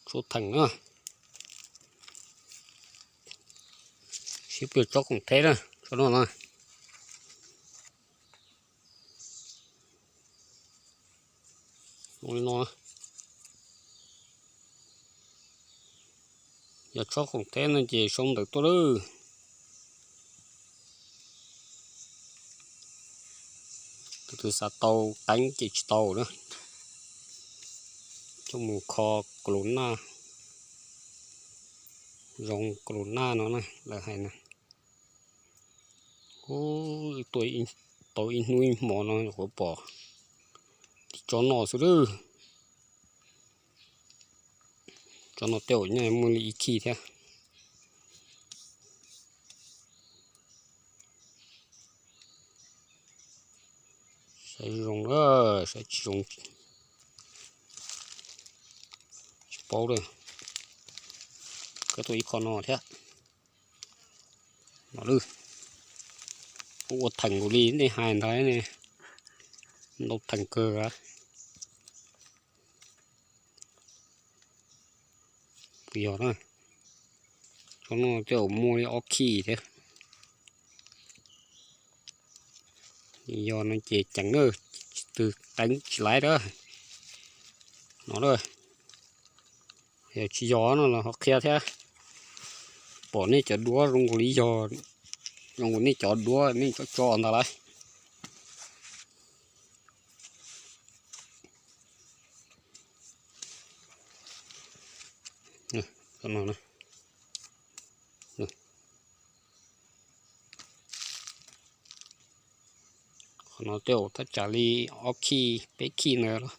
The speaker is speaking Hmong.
Tsob theem na, sib pw tsob khoom theb na, tsob no na. Zoo li no. Yog tsob khoom theb no ces sau ntawv tuaj lawm. Tus twg xav tau teeb ces tsis tau na. Coj mus kho corona, zoo corona no na lawv hais na. Ub, tau ib hnub ib hmo no nyuam qhuav pom tib tsob no xwb lawm. Tsob no tej zaum nyaj muaj li ib khij thiab. Saib zoo, saib tsis zoo tsis paub lawm. Koj tuaj ib qho no thiab. No lawm, kuj ua theem nkaus li nej hais ntawd ne, ntau theem kawg. Yog na, tsob no tej zaum muaj li ob khij thiab. Yog no ces ceev na, tsis teeb tsis laib na. No na, yog tsis yog no los ho qhia thiab. Pom nej cov duab zoo nkaus li yog, zoo nkaus nej cov duab nej tso tso ntawd lawm. Qhov no tej zaum thaj tsam li ob khij peb khij ntawd los.